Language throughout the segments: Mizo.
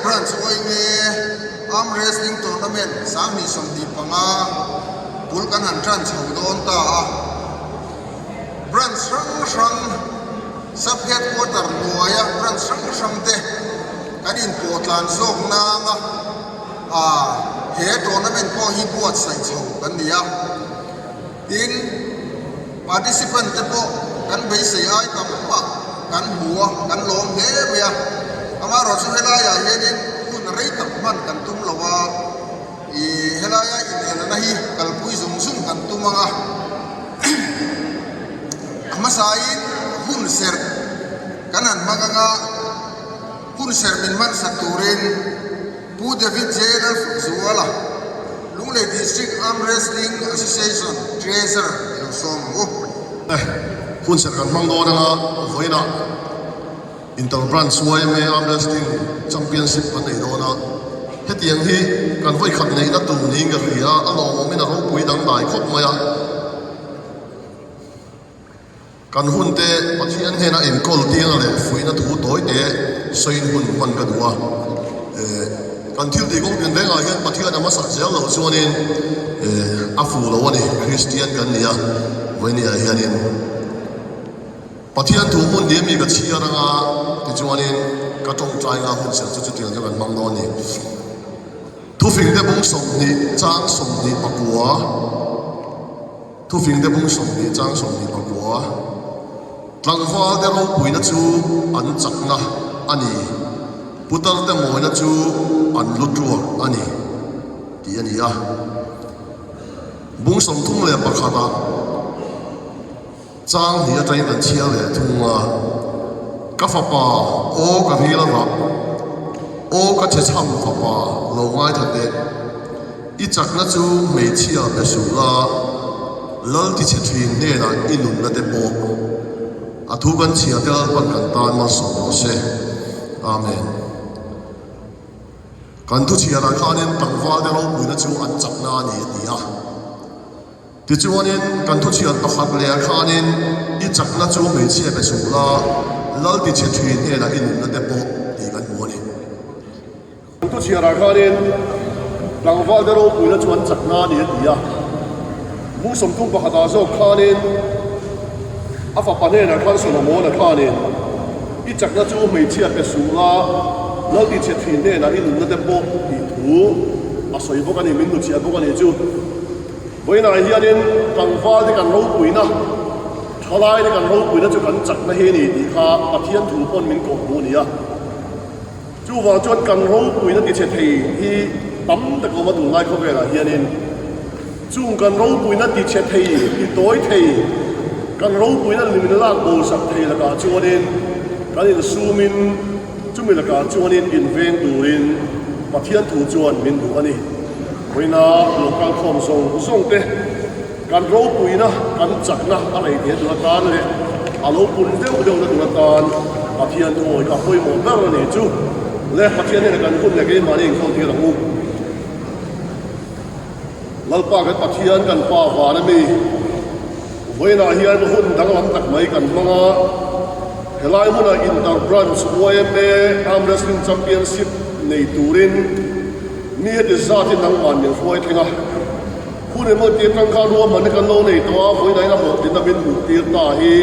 Inter Branch yma Arm Wrestling Tournament 2025 bul kan han tan chho dawn ta a. Branch hrang hrang Sub Headquarter hnuaia branch hrang hrang te kan inpawh tlan zawk nanga he tournament pawh hi buatsaih chho kan ni a. Tin, participant te pawh kan beisei ai tam mah kan hmu a, kan lawm hle mai a. Amaherawhchu helaiah hianin hun rei tak hman kan tum lo a, ih helaia inelna hi kalpui zung zung kan tum ang a. A hmasain hun serh kan han hmang ang a, hun serh min hmansak turin, Pu David J. Lalfukzuala, Lunglei District Arm Wrestling Association Treasurer i lo sawm ang u. Hun serh kan hmang dawn anga vawiinah Inter Branch yma Arm Wrestling Championship kan nei dawn a, hetiang hi kan vawikhat neihna tur niin ka hria a, a lawmawmin a ropui dangdai khawp mai a. Kan hun te Pathian hnena inkawl tirna leh fuihna thu tawi te sawiin hun hman ka duh a. Kan thil tih kawng tin rengah hian Pathian a hmasak zel loh chuanin a fuh lo a ni. Kristian kan ni a, vawinia hianin Pathian thu hmun ni ami ka chhiar anga tichuanin ka tawngtai nga hun serh chu chutiang chu kan hmang dawn a ni. Thufing te bung 20 chang 29. Thufing te bung 20 chang 29, Tlangval te ropuina chu an chakna a ni, putar te mawina chu an lu tuak a ni, tih a ni a. Bung 31 ah Chang hnih atangin kan chhiar leh thung a, Ka fapa, aw ka ril a rah, aw ka che chham fapa, lo ngaithla teh. I chakna chu hmeichhia pe suh la, lal ti chhe thin hnenah i nunna te pawh a thu kan chhia te Lalpan kan tan malsawm rawh se. Amen. Kan thu chhiarah khanin tlangval te ropuina chu an chakna a ni a ti a. Tichuanin, kan thuchhiat pakhat leh ah khanin i chakna chu hmeichhia pe suh la, lal ti chhe thin hnenah i nunna te pawh tih kan hmu a ni. Kan thuchhiat ah khanin tlangval te ropuina chu an chakna a ni a ti a. Mu 31 ah zawk khanin a fapa hnenah khan Solomona khanin i chakna chu hmeichhia pe suh la, lal ti chhe thin hnenah i nunna te pawh tih thu a sawi bawk a ni, min hnuchhiah bawk a ni chu. Vawiinah hianin tlangval te kan ropuina, thalai te kan ropuina chu kan chakna hi a ni tih kha Pathian thu pawn min kawh hmu a ni a. Chuvang chuan kan ropuina tichhe thei hi tam tak awm a tunlai khawvelah hianin chung kan ropuina tichhe thei, titawi thei, kan ropuina min lak bo sak thei lakah chuanin kan insumin chumi lakah chuanin inveng turin Pathian thu chuan min duh a ni. Vawiina lo kal khawm zawng zawng te kan ropuina, kan chakna a rei thei tur atan leh a lo pun deuh deuhna tur atan Pathian thuawi kha pawimawh ber a ni chu le Pathian hnenah kan hun leh keimahni inkhawm tir ang u. Lalpa kan Pathian kan Pa van a mi vawiinah hian hun danglam tak mai kan hmang a, helai hmunah Inter Branch yma Arm Wrestling Championship nei turin Mi heti zat hi nangmah min hruai thleng a, hun emaw ti atang khan ruahmanna kan lo nei tawh a, vawiin a hlawhtlinna min hmuh tir ta hi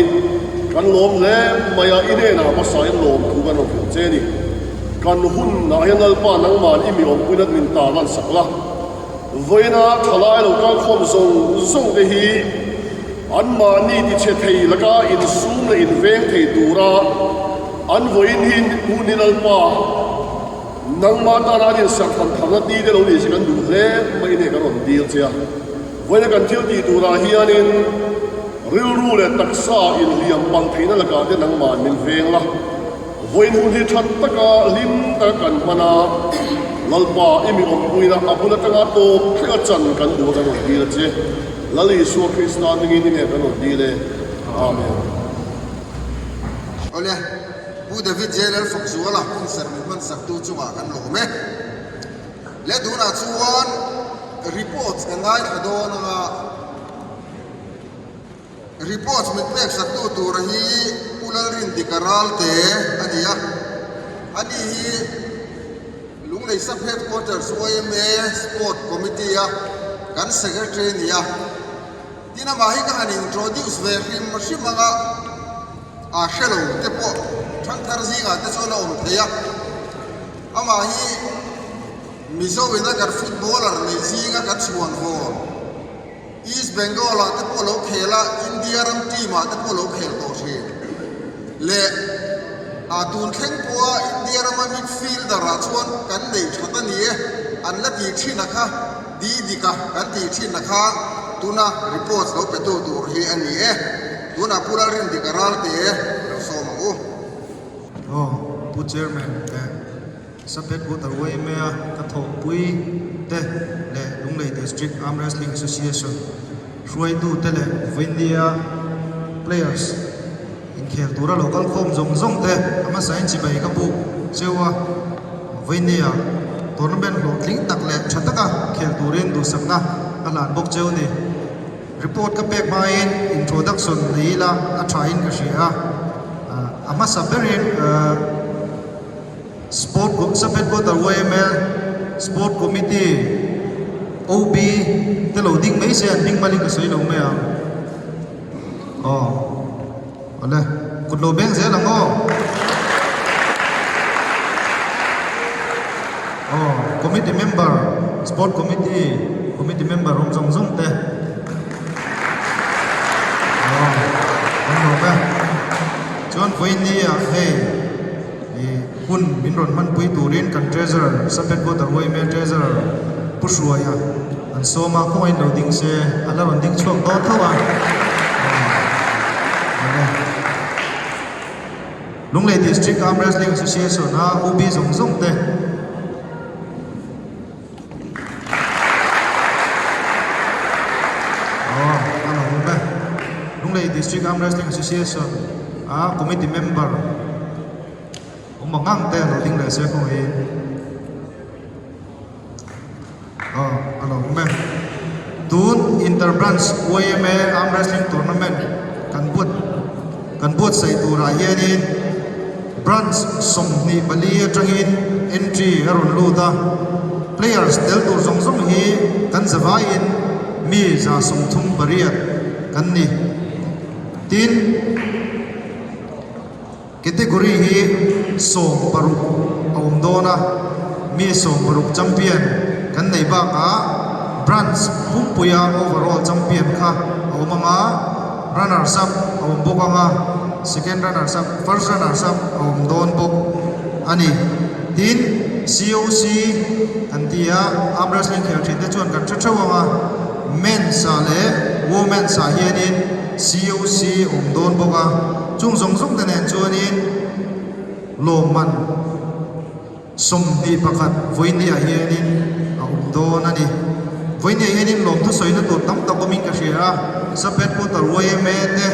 kan lawm hle mai a, i hnenah hmasa in lawm thu kan rawn hrilh che a ni. Kan hunah hian Lalpa nangmah i mi awmpuina min tar lan sak la, vawiina thalai lo kalkhawm zawng zawng te hi anmahni tichhe thei laka insum leh inveng thei tura an vawiin hi hun hi Lalpa, Nangmah tana an insakhan tharna ti te lo ni se kan duh hle mai nge kan rawn dil che a. Vawiina kan thil tih turah hianin rilru leh taksa inhliam palh theihna lakah te nangmah min veng la. Vawiin hun hi that taka hlim taka kan hman a, Lalpa i mi awmpuina a bul atanga tawp thlenga chan kan duh a kan rawn dil a che. Lal Isua Krista hmingin i nge kan rawn dil e. Amen. Awle. Pu David JLL Fakzuala concert min hmansak tu chungah kan lawm e. Le tunah chuan reports ka ngaithla dawn anga reports min pek sak tu tura hi Pu Lalrindika Ralte a ni a, ani hi. Lunglei Sub Headquarters yma Sport Committee a kan Secretary a ni a. Tin amah hi ka han introduce ve hrim hrim anga a hre lo te pawh thangthar zingah te chuan a awm thei a. Amah hi Mizo ina kan footballer neih zinga kan chhuan vawn East Bengal ah te pawh lo khel a, India ram team ah te pawh lo khel tawh thin. Leh ah tun thleng pawha India rama midfielder ah chuan kan nei that a ni e, an la tih thin a kha, di dik a kan tih thin a kha tuna reports lo pe tu tur hi a ni e. Tunah Pu Lalrindika Ralte lo sawm ang u. Aw, Pu Chairman leh Sub Headquarter yma a ka thawhpui te leh Lunglei District Arm Wrestling Association hruaitu te leh Vawiindia players inkhel tura lo kal khawm zawng zawng te a hmasa in chibai ka buk cheu a. Vawiindia tournament hlawhtling tak leh tha taka khel turin duhsakna ka hlan bawk cheu ni. Report ka pek hmain introduction nei ila a thain ka hria a, a hmasa berin. Sport Sub Headquarter yma Sport Committee OB te lo ding mai se an hming malin ka sawi lo mai ang. Aw awle kut lo beng zel ang aw. Aw committee member Sport Committee committee member awm zawng zawng te. Aw kan lawm e. Chuan vawiin ah hei. Ih hun min rawn hmanpui turin kan Treasurer, Sub Headquarter yma Treasurer Pu Hruaia an sawm a, khawngaih lo ding se a la rawn ding chhuak dawn tho a. Awle. Lunglei District Arm Wrestling Association a OB zawng zawng te. Aw a lo awm e. Lunglei District Arm Wrestling Association a committee member awm ang ang te lo ding leh se kawngin aw a lo awm e. Tun Inter Branch yma Arm Wrestling Tournament kan buat kan buatsaih turah hianin Branch 24 atangin entry a rawn lut a, players tel tur zawng zawng hi kan zavaiin mi 38 kan ni. Tin, category hi 16 a awm dawn a, mi 16 champion kan nei bakah branch pumpuia overall champion kha a awm ang a, runners up a awm bawk ang a. Second runners up, first runners up a awm dawn bawk a ni. Tin, COC kan ti a, arm wrestling khel thin te chuan kan hre theuh ang a, men's ah leh women's ah hianin COC a awm dawn bawk a, chung zawng zawng te nen chuanin lawmman 21 vawinia hianin a awm dawn a ni. Vawinia hianin lawmthu sawina tur tam tak awmin ka hria a, Sub Headquarter yma te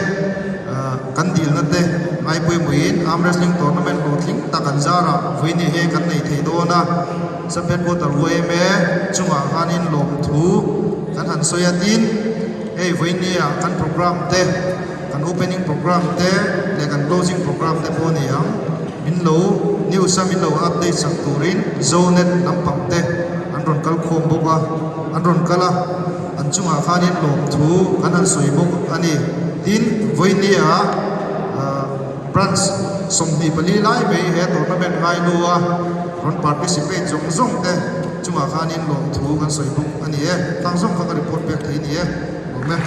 kan dilna te ngaipawimawhin Arm Wrestling Tournament hlawhtling tak an zarah vawinia hian kan nei thei dawn a, Sub Headquarter yma chungah khanin lawmthu kan han sawi a, tin hei vawinia kan programme te kan opening programme te leh kan closing programme te pawh a ni ang. Min lo news a min lo update sak turin Zonet lampang te an rawn kal khawm bawk a, an rawn kal a, an chungah khanin lawmthu kan han sawi bawk a ni. Tin, vawinia branch 24 lai mai he tournament ngailu a rawn participate zawng zawng te chungah khanin lawmthu kan sawi bawk a ni e. Khang zawng kha ka report pek thei a ni e. Lawm e.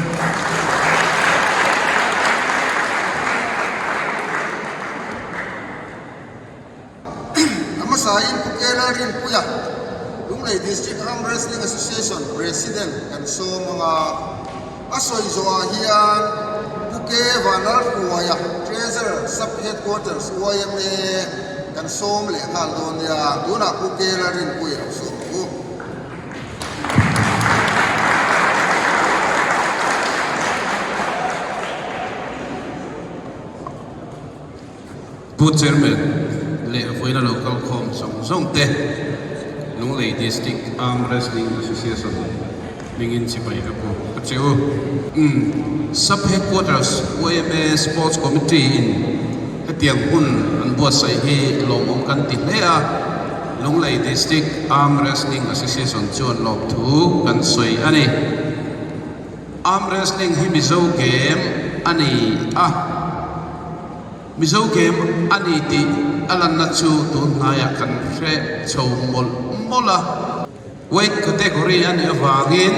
A hmasain Pu Kela Rinpuia, Lunglei District Arm Wrestling Association President kan sawm ang a, a sawi zawhah hian Pu Ke Vanlalhruaia, Treasurer, Sub Headquarters yma kan sawm leh nghal dawn nia, tunah Pu Kela Rinpuia lo sawm ang u. Pu Chairman leh vawiina lo kal khawm zawng zawng te Lunglei District Arm Wrestling Association hmingin chibai ka pu a che u. Sub Headquarters yma Sports Committee in hetiang hun an buatsaih hi lawmawm kan ti hle a. Lunglei District Arm Wrestling Association chuan lawmthu kan sawi a ni. Arm wrestling hi Mizo game a ni a, Mizo game a ni tih a lanna chu tun hnaiah kan hre chho mawlh mawlh a. Weight category a nih avangin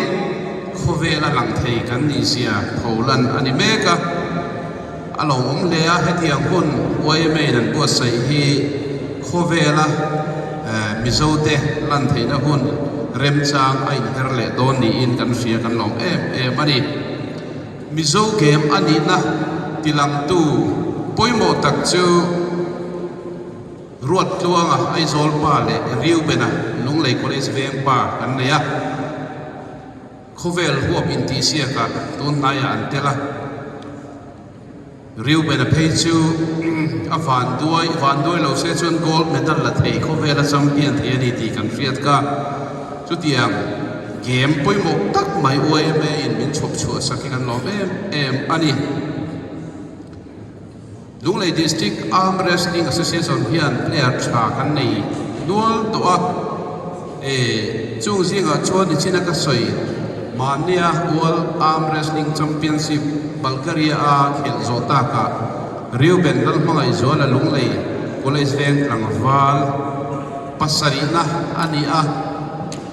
khawvel a lang thei kan nih zia pholan a ni mek a, a lawmawm hle a, hetiang hun YMA in an buatsaih hi khawvela Mizote lan theihna hun remchang a inher leh dawn niin kan hria kan lawm em em a ni. Mizo game a nihna tilangtu pawimawh tak chu Ruat Tluanga Aizawl pa leh Reuben-a Lunglei College veng pa kan nei a, khawvel huap intihsiakah tun hnaiah an tel a. Reuben-a phei chu a vanduai, vanduai lo se chuan gold medal la thei khawvela champion thei a ni tih kan hriat kha. Chutiang game pawimawh tak mai YMA in min chhawp chhuah sak hi kan lawm em em a ni. Lunglei District Arm Wrestling Association hian player tha kan nei nual tawh a, e chung zingah chuan nichina ka sawi mahnia World Arm Wrestling Championship Bulgaria a khelh zawh takah Reuben Lalhmangaihzuala Lunglei College veng tlangval pasarihna a ni a,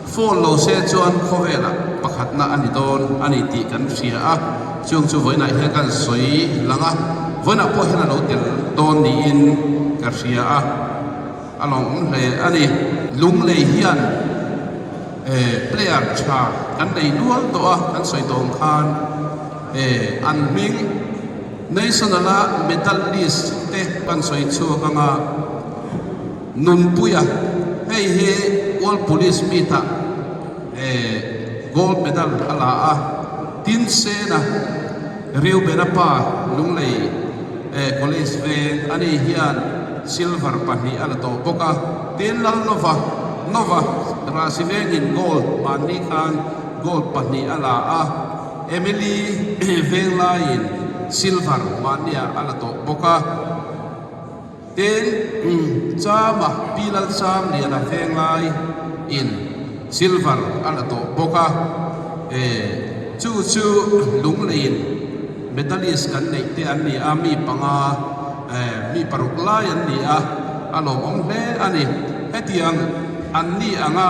Phone lo se chuan khawvelah pakhatna a ni dawn a ni tih kan hria a, chung chu vawiinah hian kan sawi lang a, vawiinah pawh hian a lo tel dawn niin ka hria a, a lawmawm hle a ni. Lunglei hian player tha kan nei nual tawh a, kan sawi tawh ang khan an hming National-a medalist te kan sawi chhuak ang a. Nunpuia, hei hi World Police Meet-ah gold medal a la a, Tin Sena, Reuben-a pa Lunglei College veng a ni hian silver pahnih a la tawh bawk a, Tin Lalnova, Nova, Rasi vengin gold mahni khan gold pahnih a la a, Emily Venglaiin silver mahniah a la tawh bawk a. Tin, Chama Pi Lalcham Liana Venglai in silver a la tawh bawk a, e chu chu Lungleiin medalist kan neih te an ni a, mi panga e mi paruk lai an ni a, a lawmawm hle a ni. Hetiang an ni anga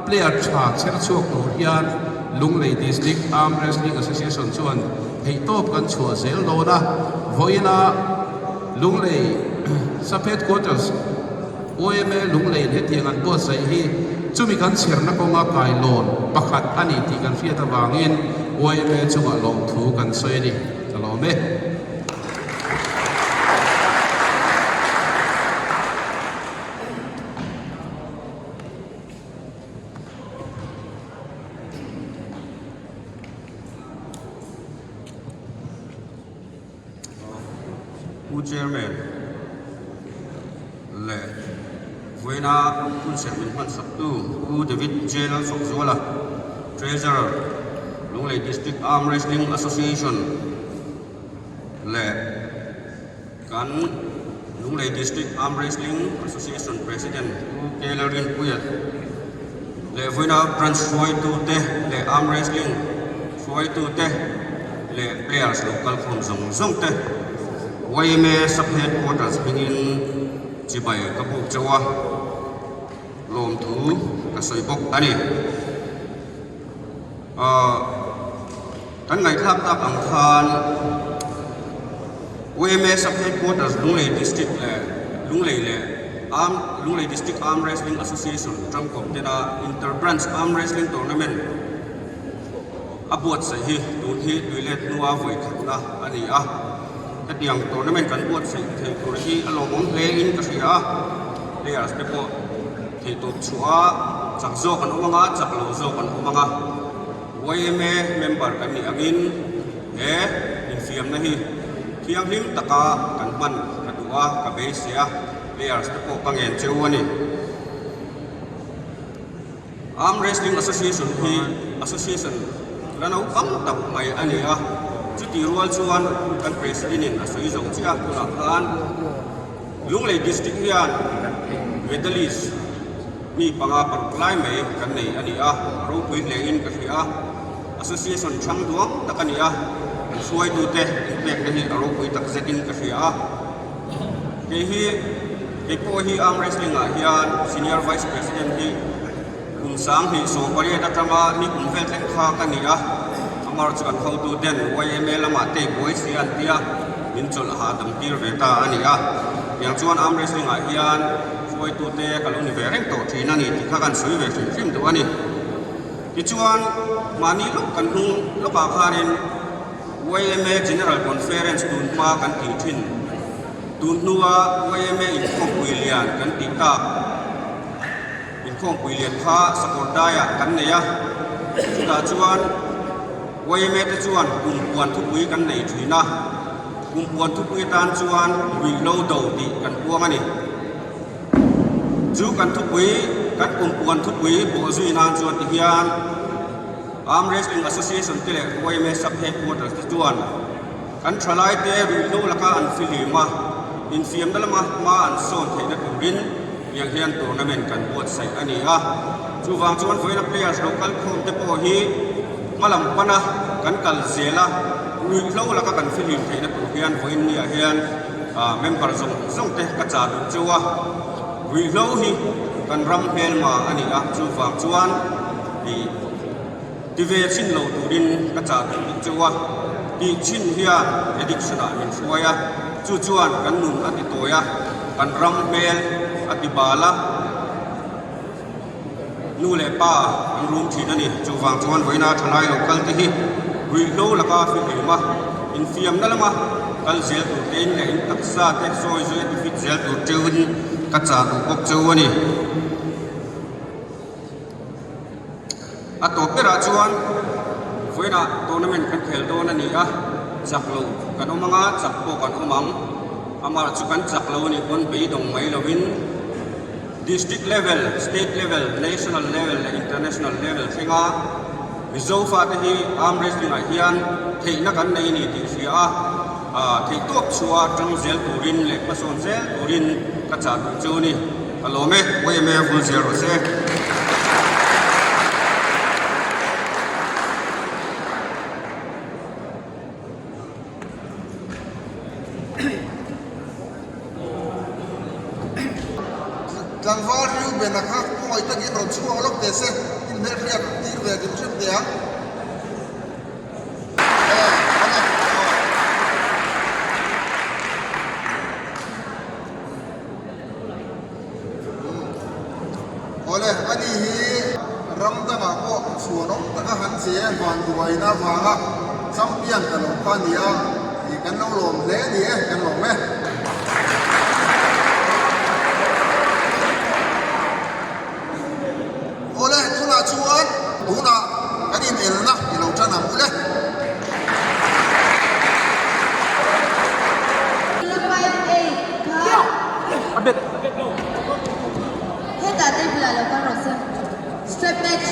player tha chher chhuak tur hian Lunglei District Arm Wrestling Association chuan theihtawp kan chhuah zel dawn a, vawiina Lunglei Sub Headquarters YMA Lungleiin hetiang an buatsaih hi chumi kan chherna kawnga kailawn pakhat a ni tih kan hriat avangin YMA chungah lawmthu kan sawi a ni. Ka lawm e. Pu Chairman leh vawiina hunserh min hmansaktu Pu David J Lalfakzuala, Treasurer, Lunglei District Arm Wrestling Association leh kan Lunglei District Arm Wrestling Association President Pu K Lalrinpuia leh vawiina branch hruaitute leh arm wrestling hruaitute leh players lo kal khawm zawng zawng te yma sub headquarters hmingin chibai ka buk chauh a lawmthu ka sawi bawk a ni ahh kan ngaihthlak tak ang khan yma sub headquarters Lunglei district leh Lunglei leh arm Lunglei district arm wrestling association tangkawp tena inter branch arm wrestling tournament A buatsaih hi tun hi tuilet hnua vawi khatna a ni a, hetiang tournament kan buatsaih thei tur hi a lawmawm hle in ka hria a, players te pawh theihtawp chhuah a chak zawk an awm ang a, chak lo zawk an awm ang a, yma member kan nih angin he infiamna hi thianghlim taka kan hman ka duh a, ka beisei a, players te pawh ka ngen cheu a ni. Arm Wrestling Association hi association la naupang tak mai a ni a, chutih rual chuan kan President in a sawi zo chiah a tunah khan Lunglei District hian medalist. Mi panga paruk lai mai kan nei a ni a, a ropui hle in ka hria a, Association hrang duang tak a ni a, kan hruaitute inpekna hi a ropui tak zet in ka hria a. Kei hi, kei pawh hi Arm Wrestling ah hian Senior Vice President hi kum 2018 atanga ni kum vel thleng kha ka ni a, amar chu kan hotu ten yma lamah te buai si an tia min chawlh hahdam tir ve ta a ni a. Tiang chuan Arm Wrestling ah hian hruaitute ka lo ni ve reng tawh thin a ni tih kha kan sawi ve hrim hrim duh a ni. Tichuan, mahni lawk kan hnung lawkah khanin yma General Conference tun hma kan tih thin. Tun hnua yma inkhawmpui lian kan tih tak inkhawmpui lian kha Sakawrdaiah kan nei a. Chutah chuan yma te chuan kumpuan thupui kan nei thin a. Kumpuan thupui atan chuan ruihhlo do tih kan puang a ni. Chu kan thupui, kan kumpuan thupui bawh zui nan chuan ti hian Arm Wrestling Association te leh yma Sub Headquarters te chuan kan thalaite ruihhlo laka an fihlim a, infiamna lama hma an sawn theihna turin tiang hian tournament kan buatsaih a ni a. Chuvang chuan vawiina players lo kal khawm te pawh hi hma lam pana kan kal zel a, ruihhlo laka kan fihlim theihna tur hian vawiin niah hian Member zawng zawng te ka chah duh cheu a, ruihhlo hi kan ram hmelma a ni a, chuvang chuan ih ti ve chhin lo turin ka chah duh bawk cheu a, tih chhin hian addiction ah min hruai a, chu chuan kan nun a ti tawi a, kan ram hmel a ti bal a. Nu leh pa an rum thin a ni. Chuvang chuan vawiina thalai lo kal te hi ruihhlo laka fihlim a, infiamna lama kal zel tur tein leh in taksa te sawi zui a tifit zel tur teuhin ka chah duh bawk cheu a ni. A tawp berah chuan vawiinah tournament kan khel dawn a ni a, chak lo kan awm ang a, chak pawh kan awm ang. Amah chu kan chak lo a nih pawn beidawng mai lovin, District level, State level, National level leh International level thlenga Mizo fate hi arm wrestling ah hian theihna kan nei a ni tih hria a, theihtawp chhuah a tang zel turin leh hmasawn zel turin ka chah duh chu a ni. Ka lawm e, yma vul zel rawh se. Tlangval Reuben-a kha khawngaih takin rawn chhuak lawk teh se, inhmelhriat tir ve hrim hrim teh ang. Awle, ani hi ram dangah pawh chhuanawm taka han che vanduaina avanga champion ta lo kha a ni a, ih kan lo lawm hle a ni e, kan lawm e. Awle, tunah chuan tunah kan inelna i lo tan ang u le. Hetah table ah lo kal rawh se. Strap match.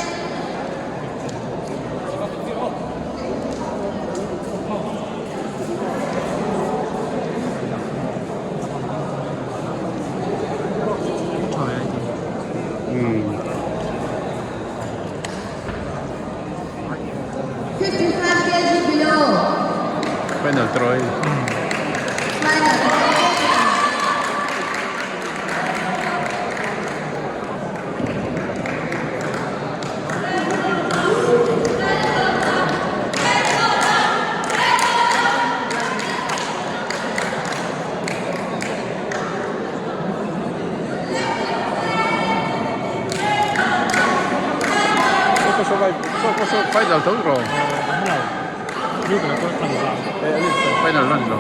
Final try. Final tho rawh. Final run lo.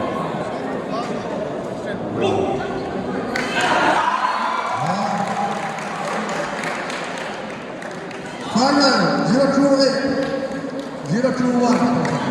Final 028 021.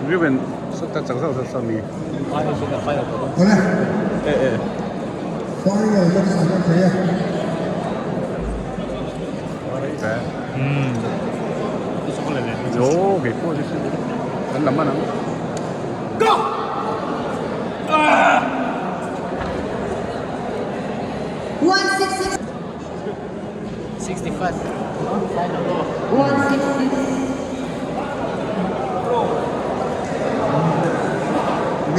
Ruben sawta chak zauh zauh saw mi. E e. Yo, kei pawh chu kan lam an ang. Go! 166. 65. 166.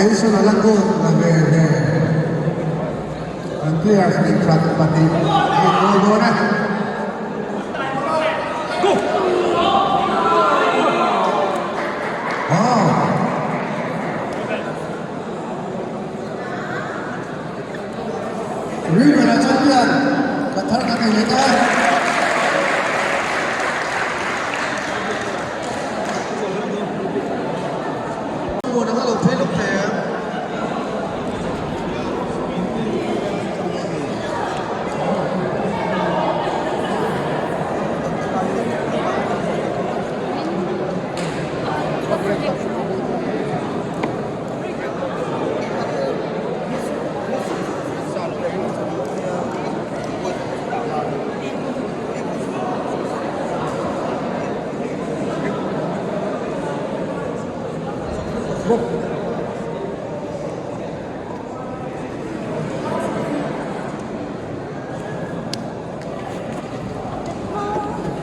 Mason a la goal la ve ve. An players nei that pahnih a in goal dawn a. Wow! River a champion ka thar ka nei leh ta. Muan anga lo phei lawk thei em?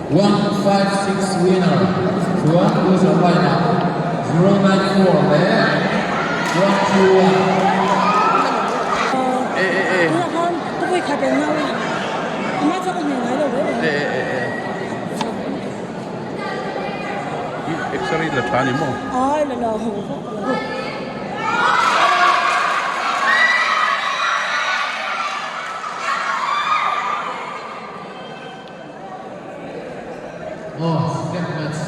156 winner chuan loser line ah 094 leh 121. E e e. E e e. X-ray la tha ni maw? Aw step match.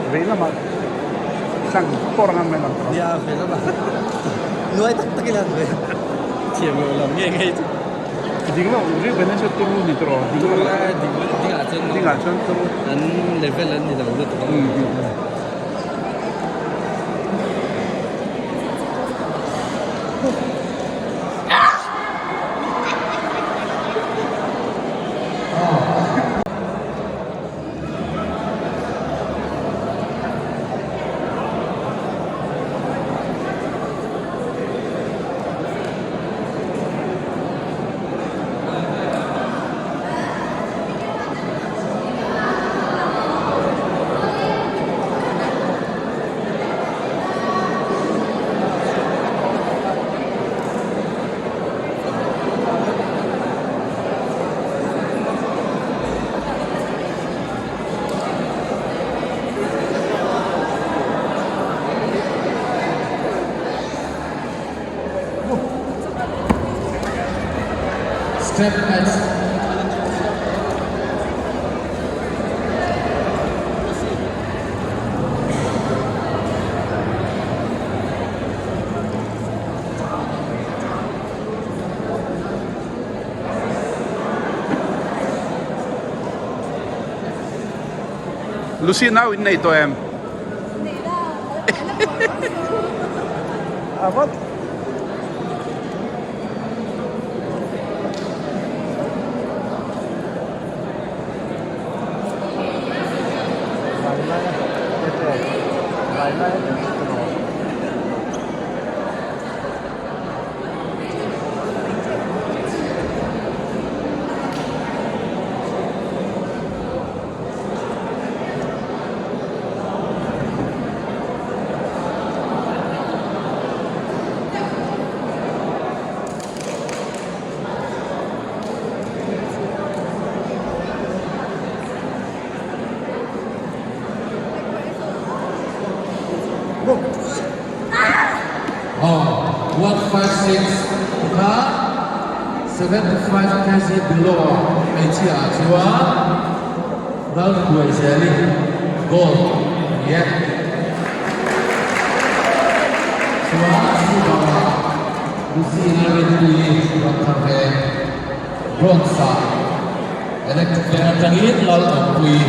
Vei lamah sang pawr ang mai lang tawh. Nia vei lamah nuai tak takin an vei thiam lo lam nge ngei chu. Ding lo ri ben chu turu ni tawh ding lo ding ding ah chuan ding ah chuan turu an level an ni lo lutuk a. Step match. Lucy nau in nei tawh em? Nei la, A vat. 6 kha 75 kg below ah hmeichhia ah chuan Lalhruaizeli gold a ni e. Chuan silver ah Lucy Lalrinpuii rawn thar ve bronze ah Electric Bank atangin Lalawmpuii.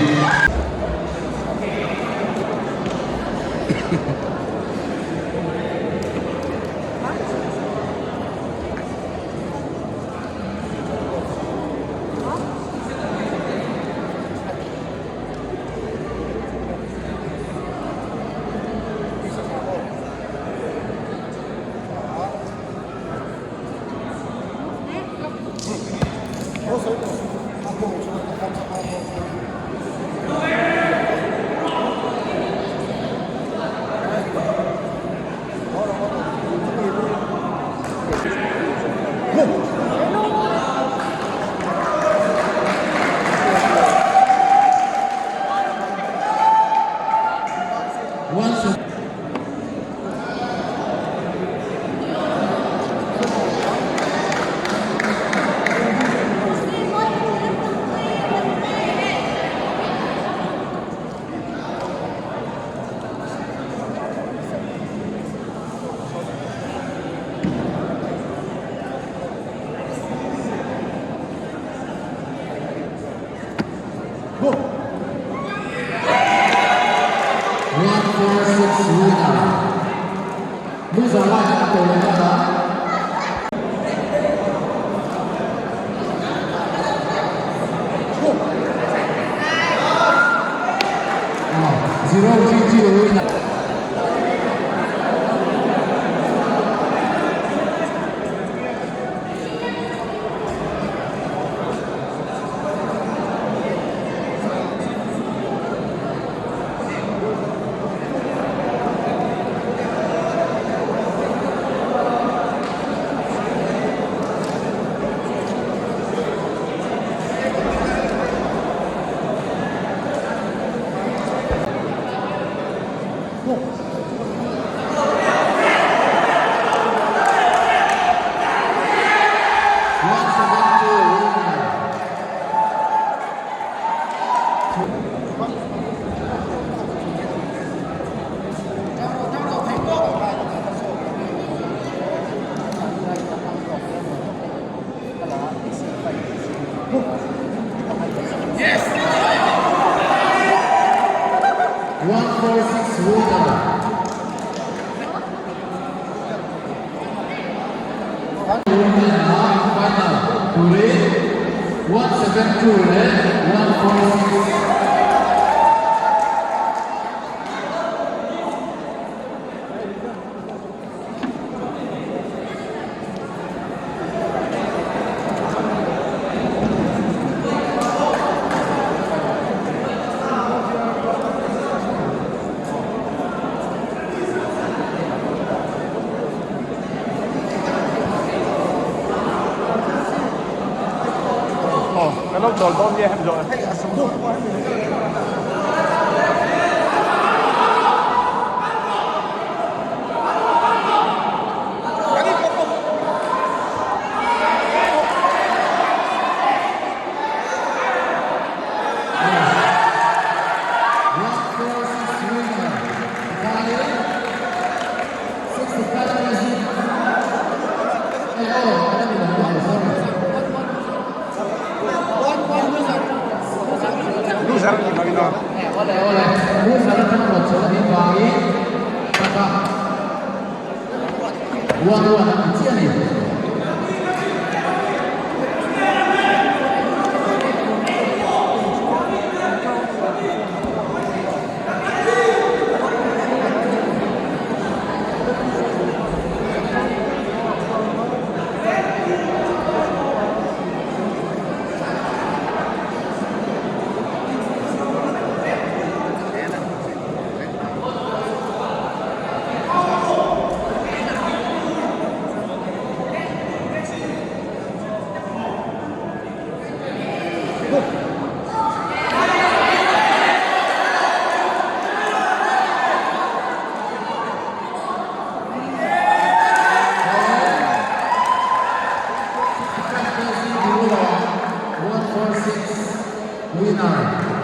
146 winner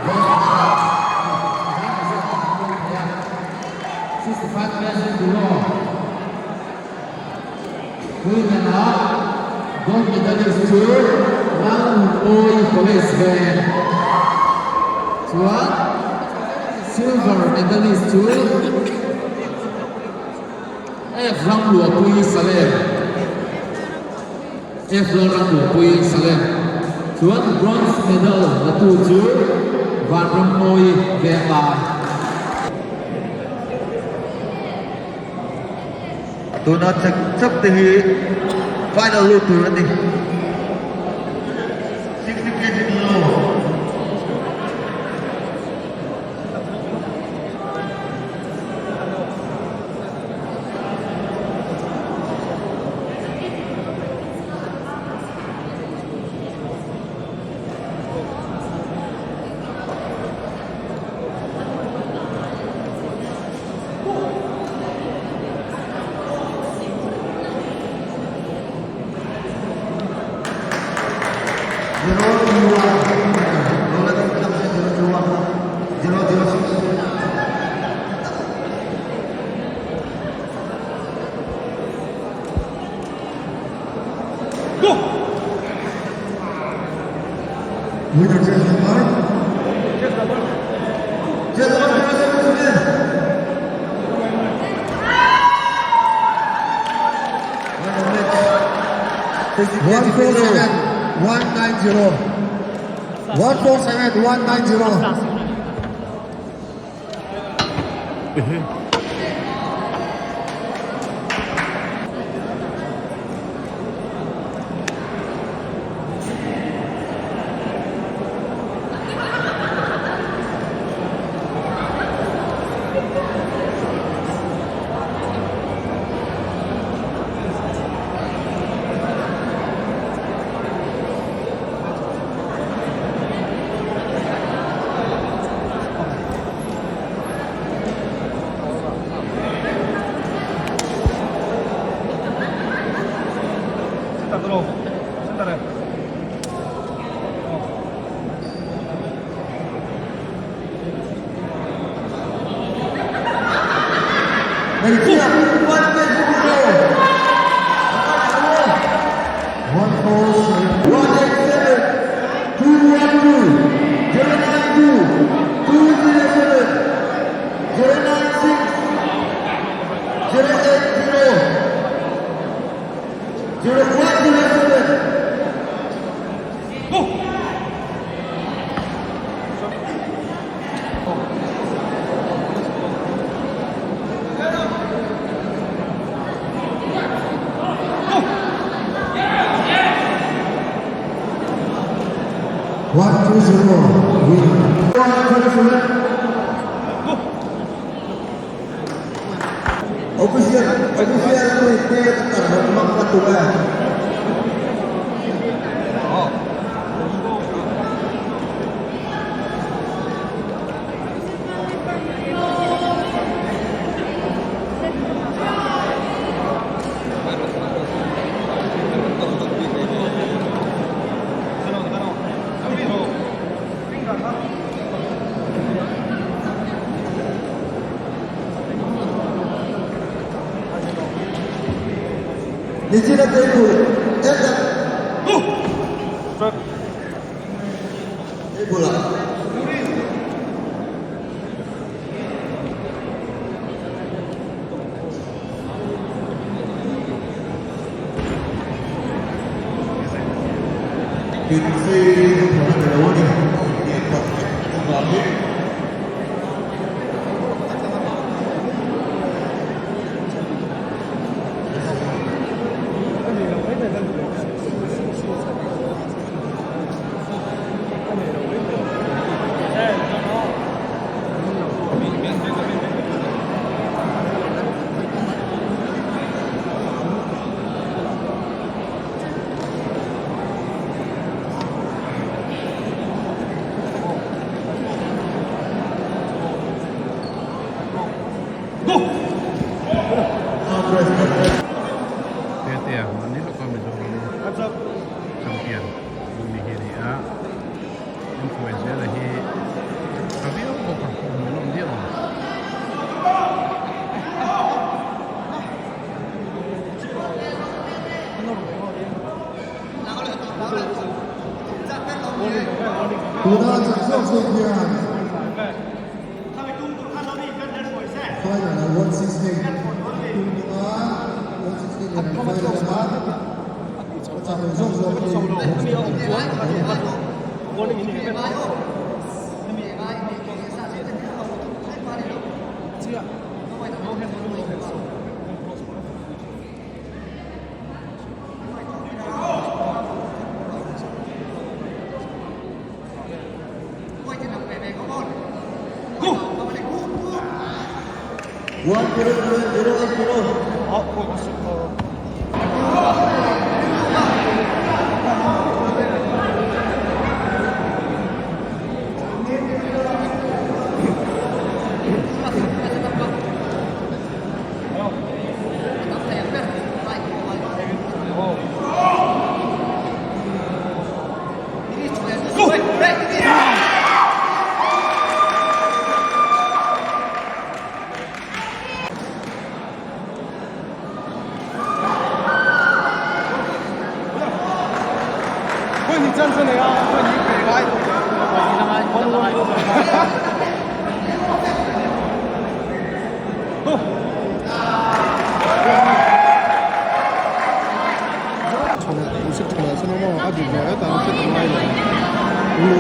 gold medal 65 kg below women ah gold medalist chu Lalnunmawi College Veng chuan silver medalist chu F Ramluapui Salem F Lalramluapui Salem chuan bronze medal la tu chu Vanrammawi Venglai. Tuna chak chak te hi final lut tur a ni. 60 kg below. Winner jersey number. Jersey number 077. 147 190. 147 190. Hmeichhia one kg below. 147 187 212 092 207 096 080 0107. 120 winner. 127. Official, official ko hindi tarong mga Nichina table, enda. Table. Pinsi dalawa ni Bakit? Tuna chak zawk zawk hian final ah 168 tum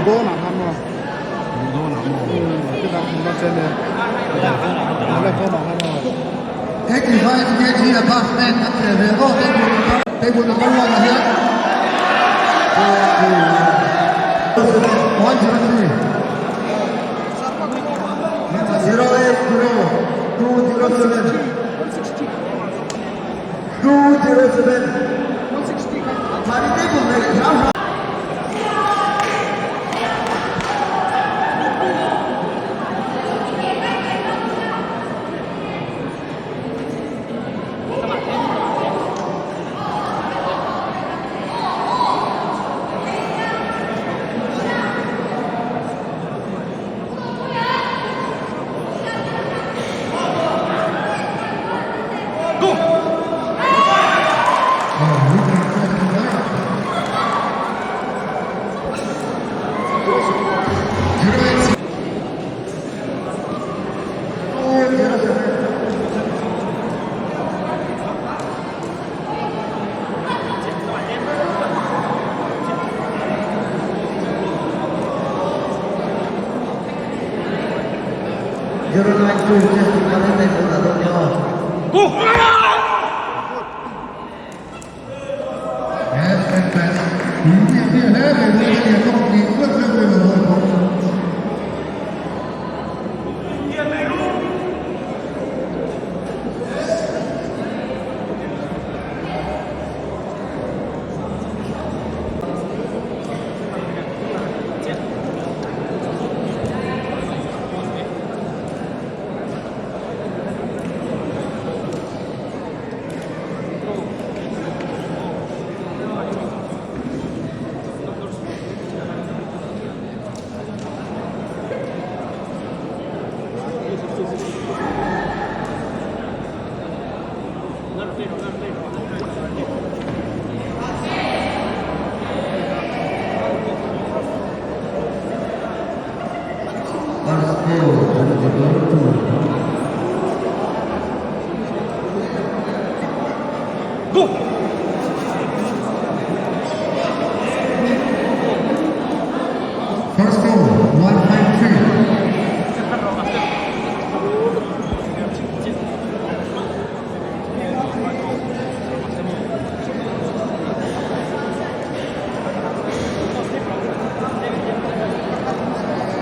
dawn a, 168 nen an final ang a, a chak lo zawk zawk hi bronze medal an dawn a ni.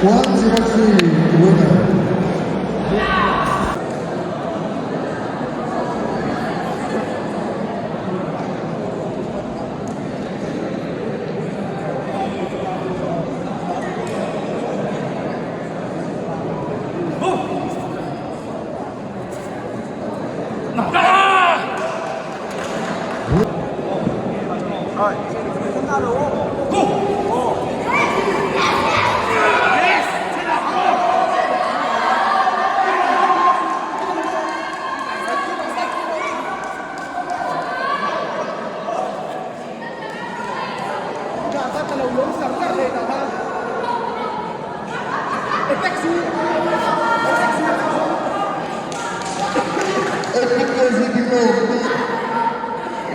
103 winner.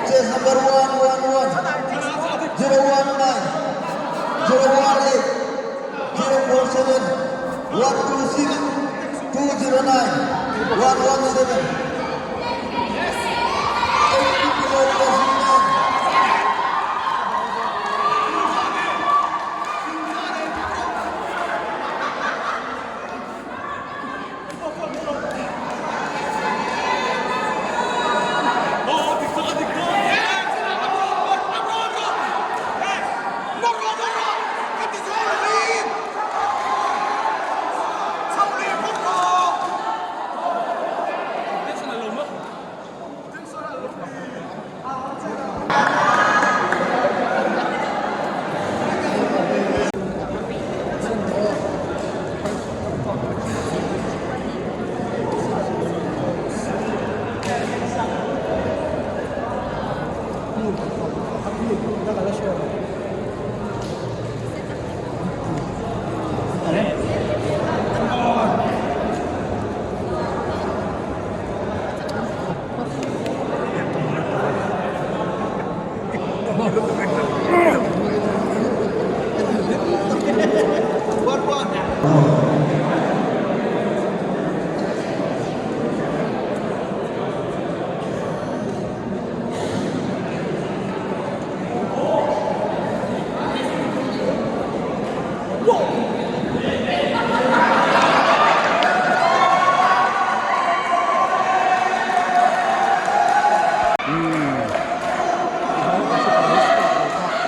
Chest number 111, 019, 018, 047, 126, 209, 117. 80 kilo classic man.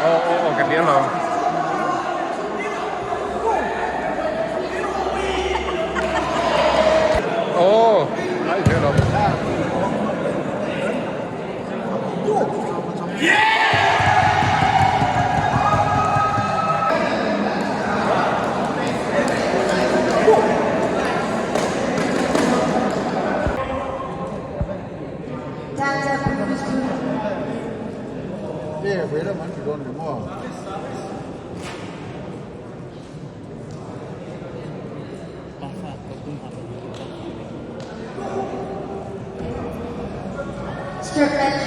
Aw aw aw ka hria lo. Aw lai hria lo. Strip match.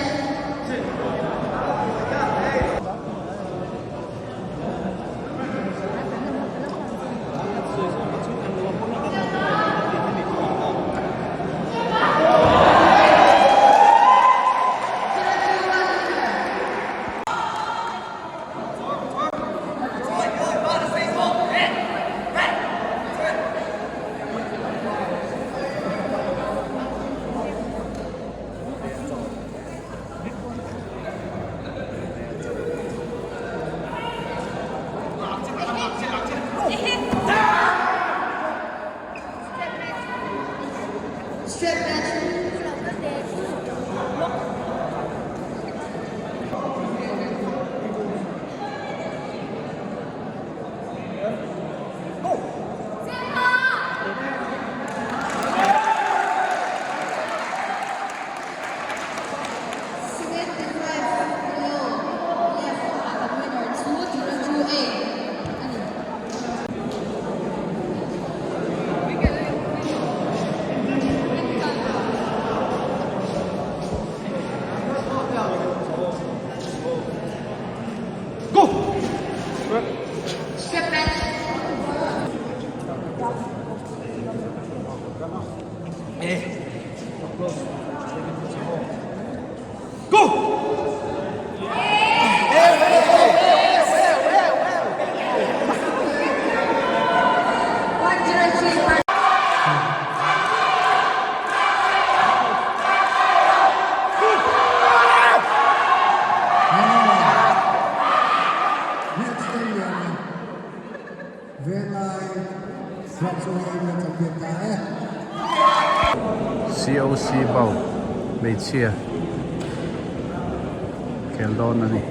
Strip match. COC Bau hmeichhia khel dawn a ni.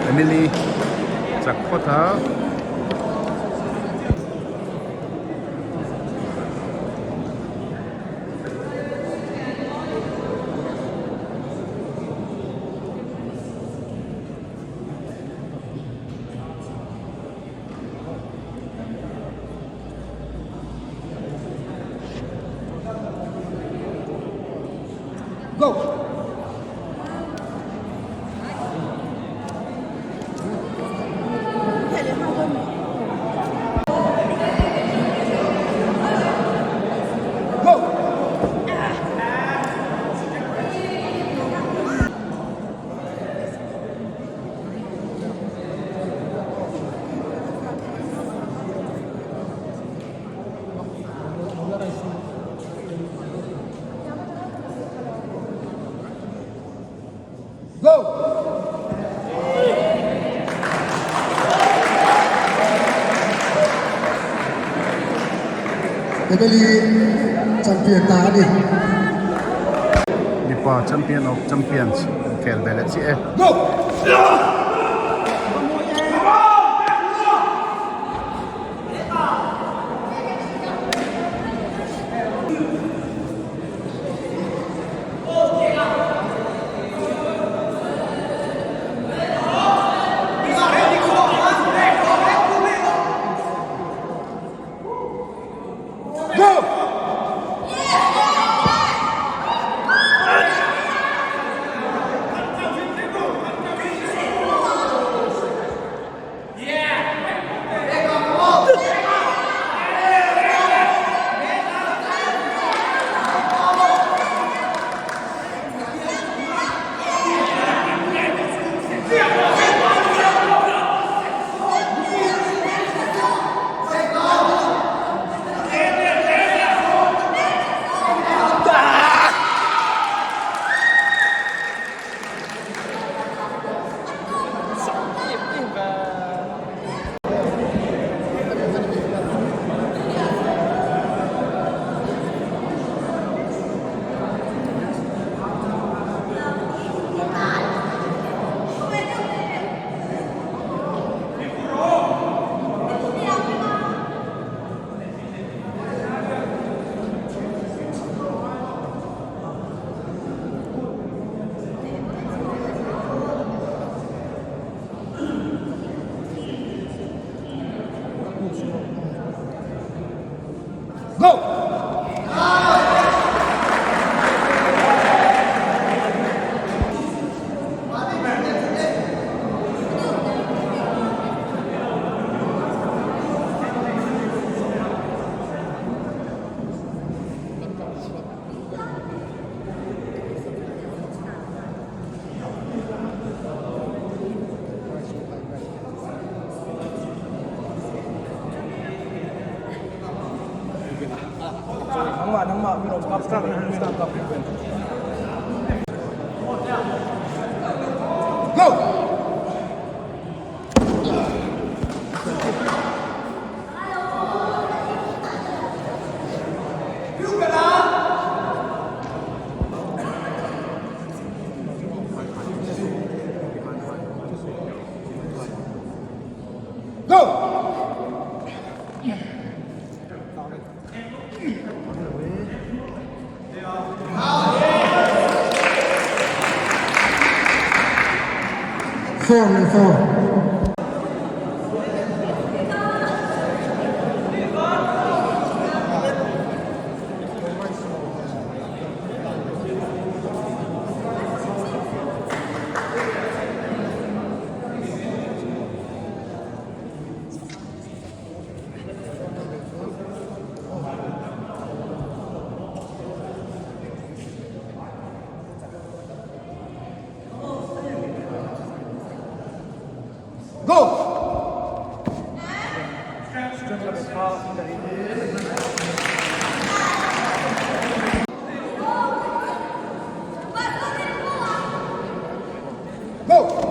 Emily chak phawt a. Champion ta a ni. Mipa champion of champions khel ve leh chiah e. Go! Four leh four. Go! Go!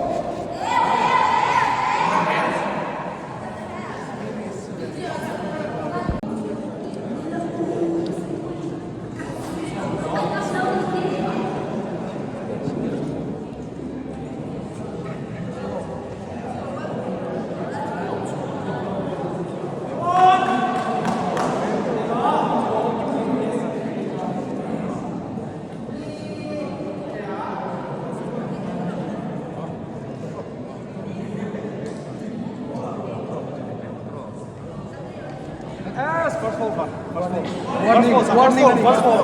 Warning, warning, first fall.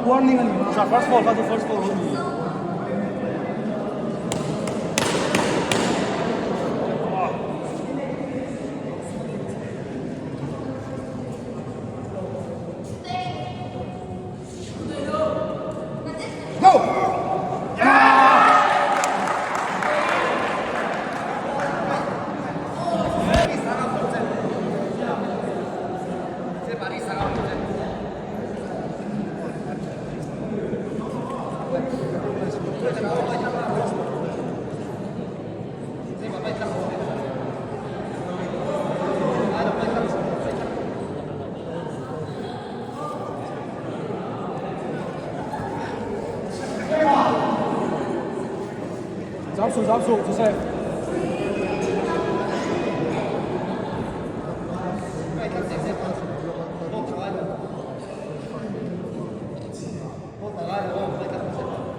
Warning, first fall, first fall. Zam su, zam su, Joseph.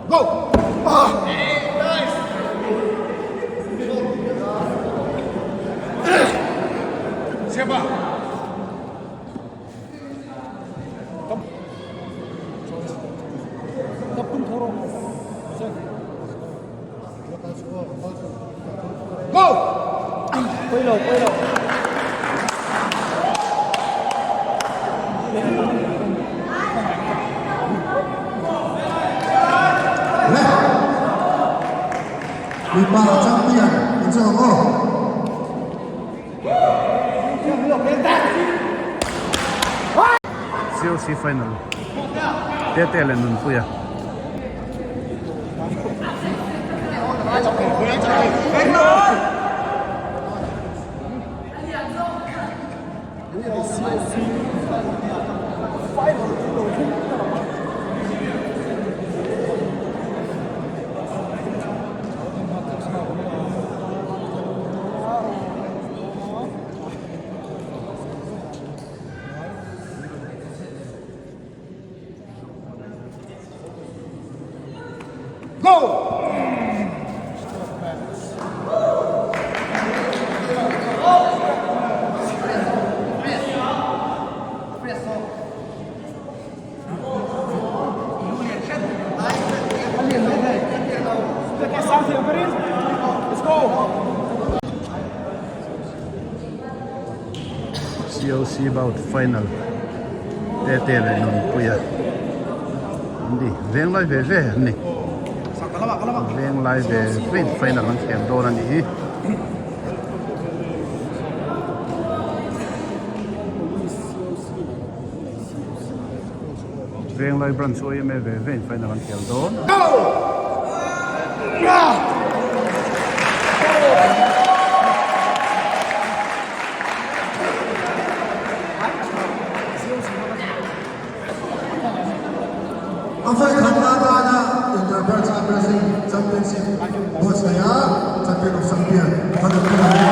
Go! Ah! Siapa? Go! Quay đầu, quay đầu. Le! Mipa champion in chu ang aw. COC final Tete leh Nunpuia. Go! COC bout final Tete leh Nunpuia an ni veng lai ve ve an ni veng lai ve ve in final an khel dawn a nih hi. Venglai branch yma ve ve in final an khel dawn. A vawikhatna atana Inter-Branch Arm Wrestling Championship buatsaih a, Champion of Champion a rawn tum a ni.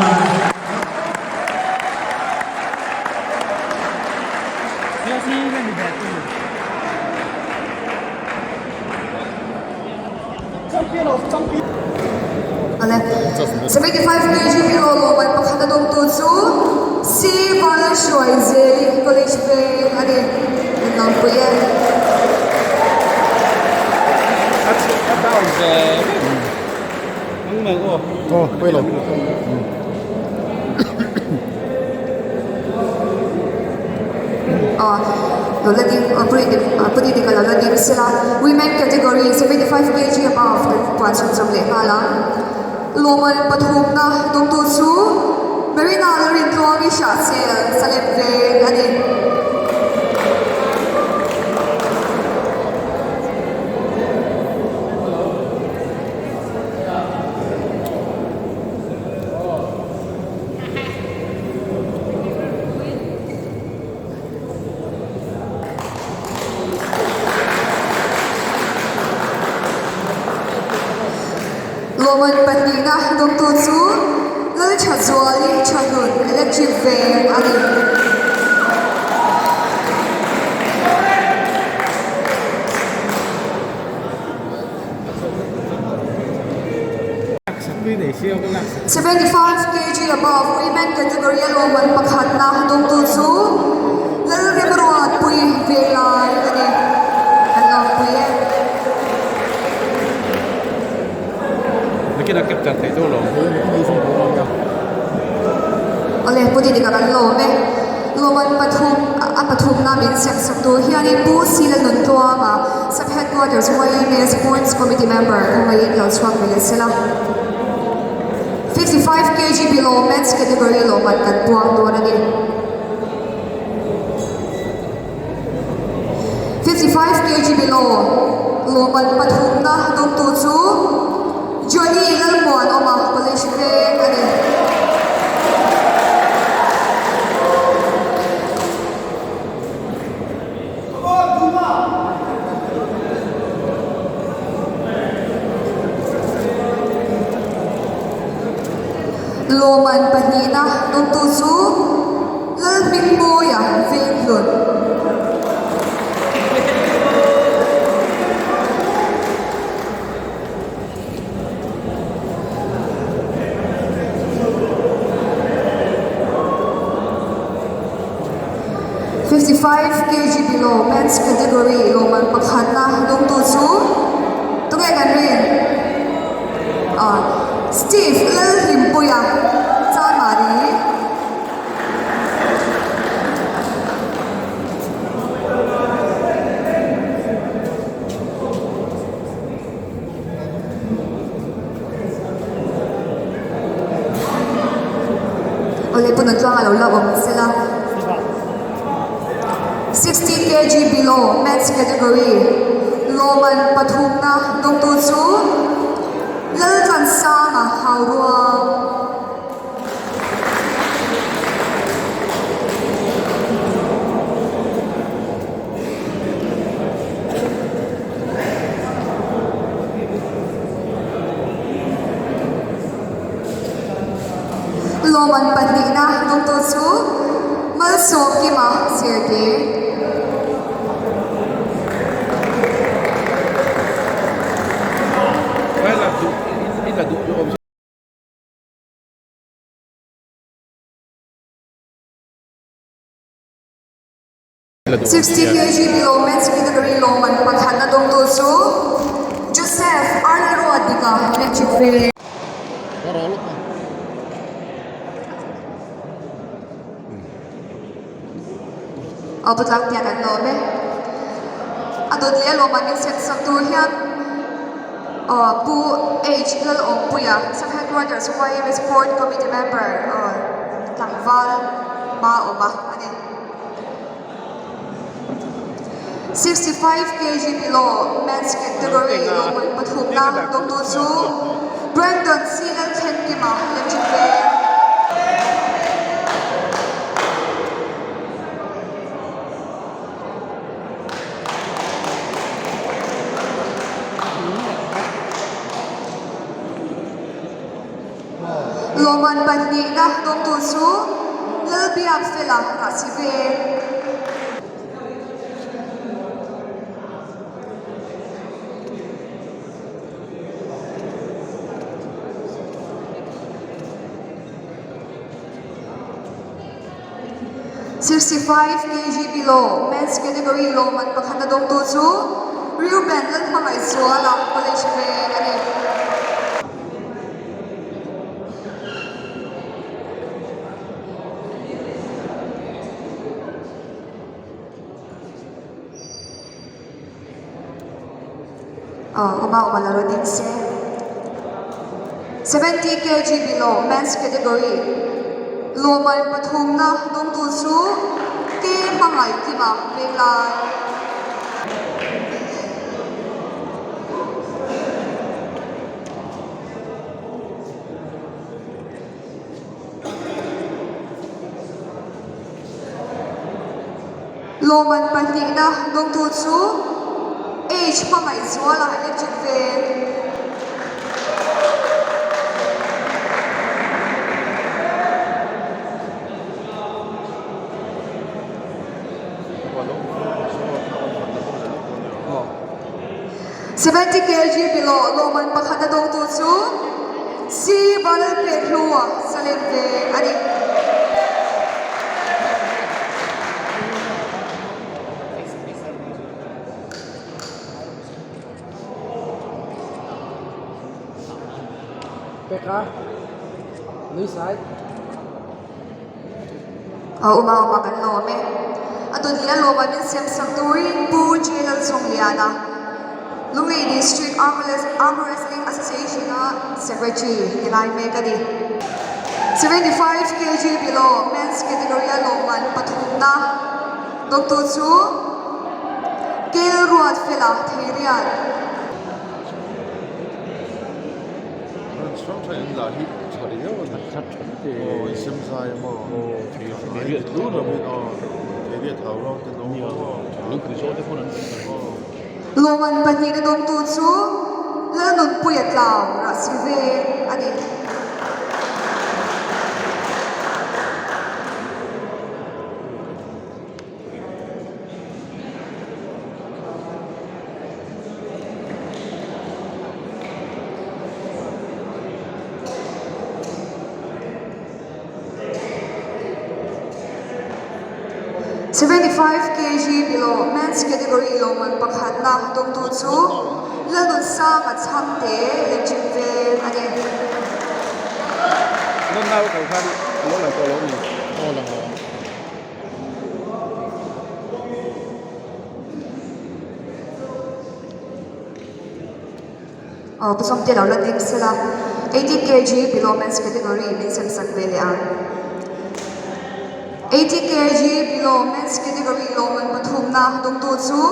Awle. 75 kg below lawmman pakhat a dawngtu chu C Vanlalhruaizeli College Veng a ni. Kan lawmpui e. Aw, pawi lo. Aw, lo la ding, pu Didika lo la ding sela. Women category 75 kg above kan puan chhunzawm leh nghal ang. Lawmman pathumna dawngtu chu Marina Lalrintluangi Hrahsel Salem Veng a ni. Lawmman pahnihna dawngtu chu Lalthazuali Thahlun Electric Veng a ni. 75 kg above women category a lawmman pakhatna dawngtu chu Lalremruatpui Venglai a ni. Kan lawmpui e. Awle Pu Didika kan lawm e. Lawmman pathum a pathumna min siam sak tur hianin Pu Sila Nuntluanga Sub Headquarters YMA Sports Committee Member khawngaihin lo chhuak ve leh sela. 55 kg below men's category lawmman kan puang dawn a ni. 55 kg below lawmman pathumna dawngtu chu Johnny Lalmuanawma College Veng a ni. Lawmman pahnihna dawngtu chu Lalhmingmawia Venghlun. 55 kg below men's category lawmman pakhatna dawngtu chu tunge kan rin? Ah Steve Lalhlimpuia Chanmari. Awle pawn an tluang a lo la awm sela. 60 kg below men's category lawmman pathumna dawngtu chu Laltlansanga Hauruang. Lawmman pahnihna dawngtu chu Malsawmkima Serge. 60 kg below men's category lawmman pakhatna dawngtu chu Joseph Arlalruatdika Electric Veng. Aw patlang tiang an lawm e. A dawt leh a lawmman min set sak tur hian aw Pu H Lalawmpuia Sub Headquarters YMA Sport Committee Member aw tlangval hma awm a a ni. 65 kg below men's category lawmman pathumna dawngtu chu Brandon C Lalthlenkima Electric Veng. Lawmman pahnihna dawngtu chu Lalbiakfela Rahsiveng. 65 kg below men's category lawmman pakhatna dawngtu chu Reuben Lalhmangaihzuala College Veng a ni. Aw awma awma la rawn ding se. 70 kg below men's category lawmman pathumna dawngtu chu K Hmangaihkima Venglai. Lawmman pahnihna dawngtu chu H Hmangaihzuala Electric Veng. 70 kg below lawmman pakhatna dawngtu chu C Vanlalpekhlua Salem Veng a ni. A awm a awm a kan lawm e. A dawt leh a lawm a min siam sak turin Pu J Lalchawmliana, Lunglei District Arm Wrestling Association a Secretary ni lai mek a ni. 75 kg below men's category a lawmman pathumna dawngtu chu Kel Ruatfela Theirian. Lawmman pahnihna dawngtu chu Lalnunpuia tlau rah si ve a ni. 75 kg below men's category lawmman pakhatna dawngtu chu Lalnunsanga Chhangte Electric Veng a ni. Aw pu Sawmte lo la ding sela 80 kg below men's category min sem sak ve leh ang. 80 kg below men's category lawmman pathumna dawngtu chu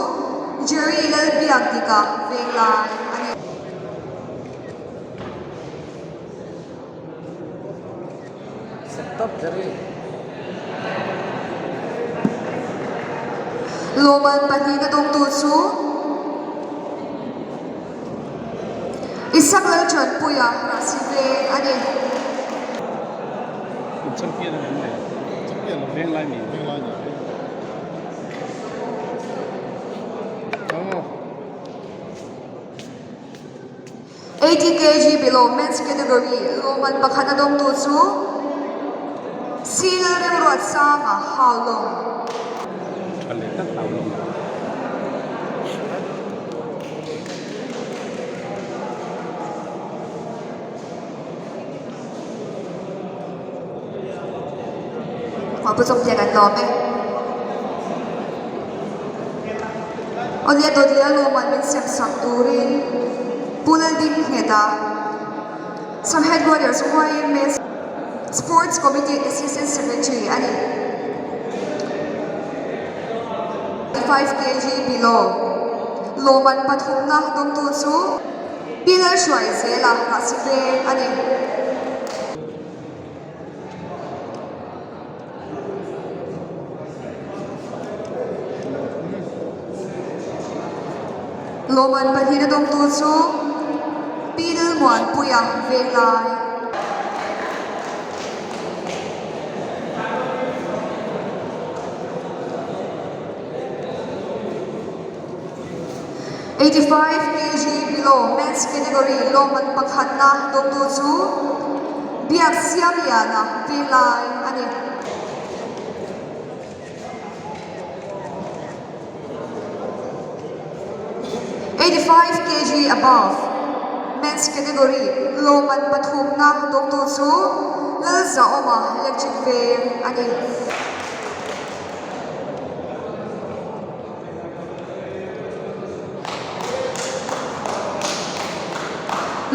Jerry Lalbiakdika Venglai a ni. Lawmman pahnihna dawngtu chu Isak Lalṭanpuia Rahsi Veng a ni. 80 kg below men's category lawmman pakhat a dawngtu chu Sil Remruatsanga Haulawng. Aw pu Chawngte kan lawm e. Aw nia dawt leh a lawmman min sem sak turin Pu Lalding Ngheta Sub Headquarters YMA Sports Committee Assistant Secretary a ni. 5 kg below lawmman pathumna dawngtu chu Pi Lalhruaizela Rahsiveng a ni. Lawmman pahnihna dawngtu chu Pi Lalmuanpuia Venglai. 85 kg below men's category lawmman pakhatna dawngtu chu Biaksiamliana Venglai a ni. 85 kg above men's category lawmman pathumna dawngtu chu Lalzahawma Electric Veng a ni.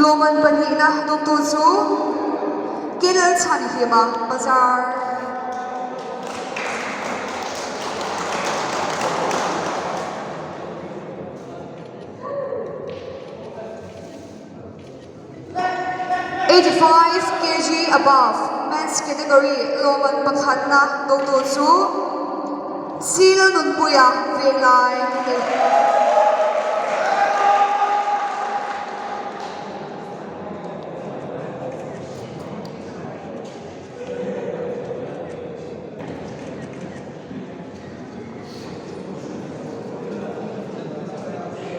Lawmman pahnihna dawngtu chu Kelal Chhanhlima Bazar. 85 kg above men's category lawmman pakhatna dawngtu chu Sil Nunpuia Venglai a ni.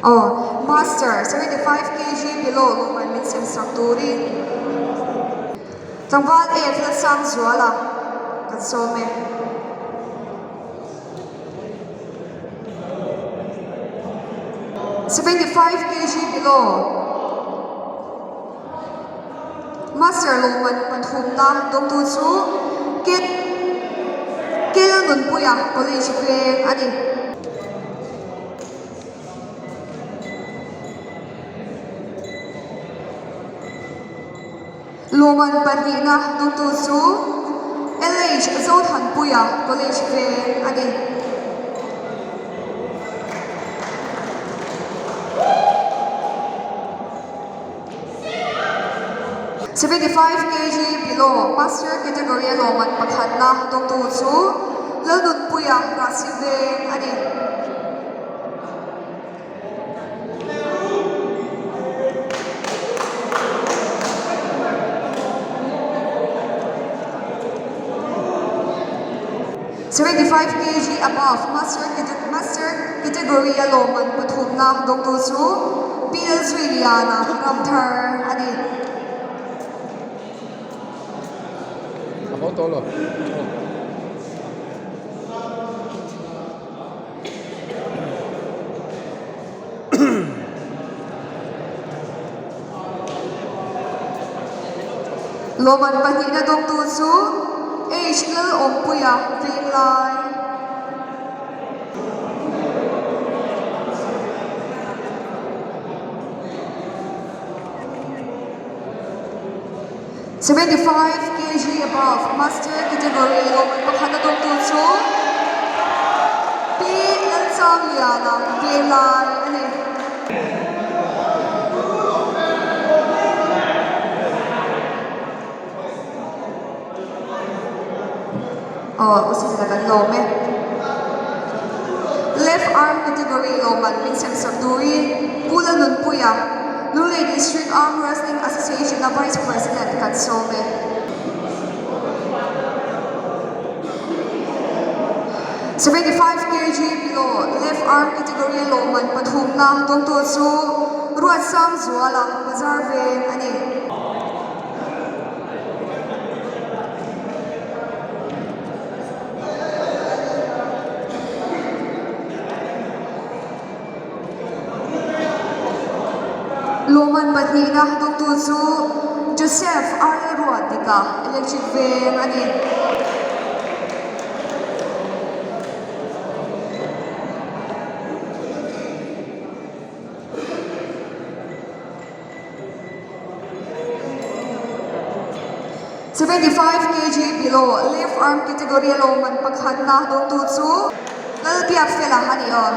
Aw, Master, 75 kg below lawmman min sem sak turin tlangval e Lalsangzuala kan sawm e. 75 kg below Master lawmman pathumna dawngtu chu Kel Nunpuia College veng a ni. Lawmman pahnihna dawngtu chu LH Zothanpuia College veng a ni. 75 kg below master category a lawmman pakhatna dawngtu chu Lalnunpuia Rahsi Veng a ni. 75 kg above master master category a lawmman pathumna dawngtu chu Pi Lalzuiliana Ramthar a ni. Lawmman pahnihna dawngtu chu H Lalawmpuia Venglai. 75 kg above master category lawmman pakhat a dawngtu chu Pi Lalchangliana Venglai a ni. Aw, usizila kan lawm e. Left arm category lawmman min sem sak turin Pu Lalnunpuia, Lunglei District Arm Wrestling Association a Vice President kan sawm e. 75 kg below left arm category a lawmman pathumna dawngtu chu Ruatsangzuala Bazar Veng a ni. Lawmman pahnihna dawngtu chu Joseph Arlalruatika Electric Veng a ni. 75 kg below left arm category a lawmman pakhatna dawngtu chu Lalbiakfela a ni aw.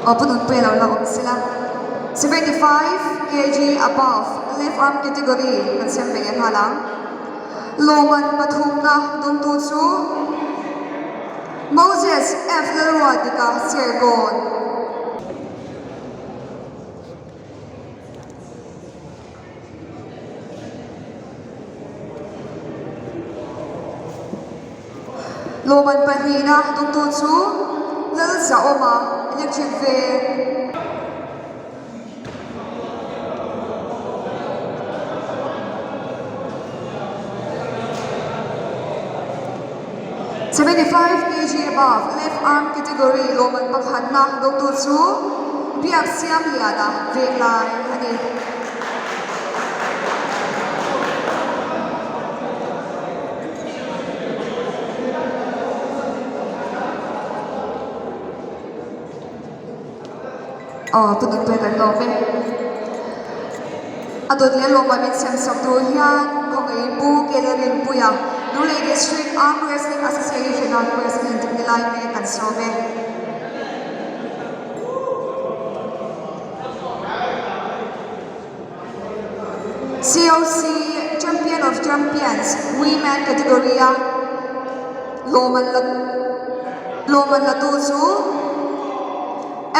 Aw pu Nunpuia lo la awm sela. 75 kg above left arm category kan siam ve leh nghal ang. Lawmman pathumna dawngtu chu Moses F. Lalruatika Serkawn. Lawmman pahnihna dawngtu chu Lalzahawma Electric Veng. 75 kg above left arm category lawmman pakhatna dawngtu chu Biaksiamliana Venglai a ni. Aw pu Nunpuia kan lawm e. A dawt leh lawmah min siam sak tur hian khawngaih Pu Kelarinpuia Lunglei District Arm Wrestling Association a President ni lai mek kan sawm e. COC Champion of Champions Women category a lawm an la lawm an la tu chu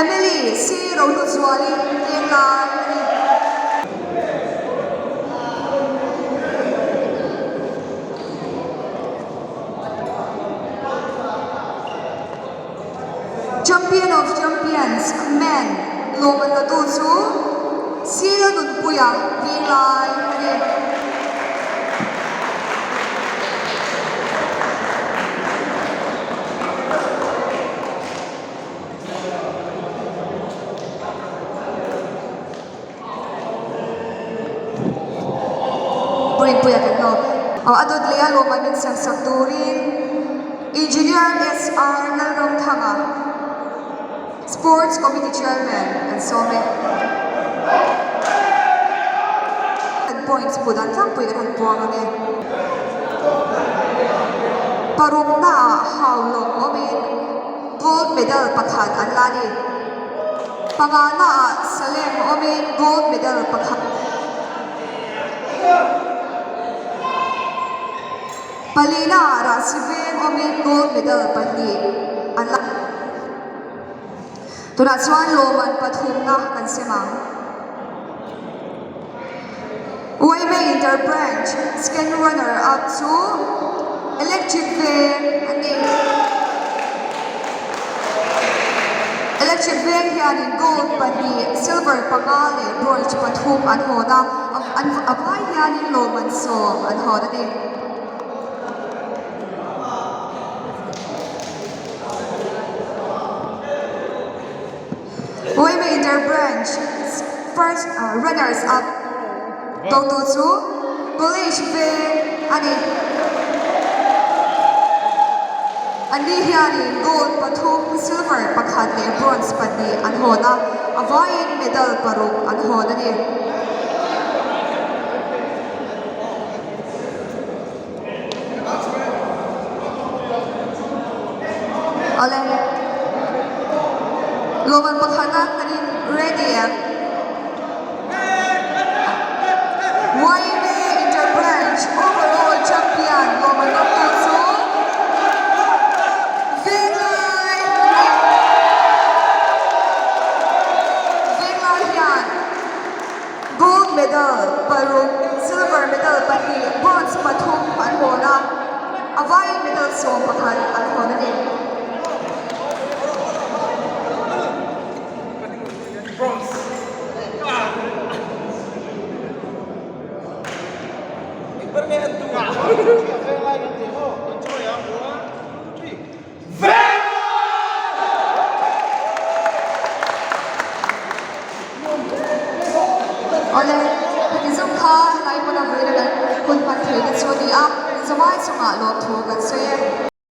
Emily C Rohluzuali Venglai a ni. Champion of Champions Men lawm an la tu chu Sila Nunpuia Venglai a ni. Puipuia kan lawm e. Aw a dawt leh a lawmah min siam sak turin Engineer SR Lalramthanga, Sports Committee Chairman kan sawm e. Kan points hmuh dan tlangpui kan han puang ang e. Paruknaah hau lawng awmin gold medal pakhat an la a ni. Panganaah Salem awmin gold medal pakhat. Palinaah Rahsiveng awmin gold medal pahnih an la. Tunah chuan lawmman pathumna kan sem ang. Yma Inter Branch second runner up chu Electric Veng a ni. Electric Veng hianin gold pahnih, silver panga leh bronze pathum an hawn a, a vai hianin lawmman sawm an hawn a ni. Yma Inter Branch first runners up dawngtu chu College Veng a ni. Anni hianin gold pathum, silver pakhat leh bronze pahnih an hawn a, a vaiin medal paruk an hawn a ni. Awle. Lawmman pakhatna kan in ready em? YMA Interbranch Overall Champion lawmman dawngtu chu Venglai a ni. Venglai hian Gold medal paruk, silver medal pahnih, bronze pathum an hawn a, a vaiin medal 11 an hawn a ni. Awle, heti zawng kha helai hmuna vawiin kan hun hman theihna chu a ni a, inzawmai chungah lawmthu kan sawi e.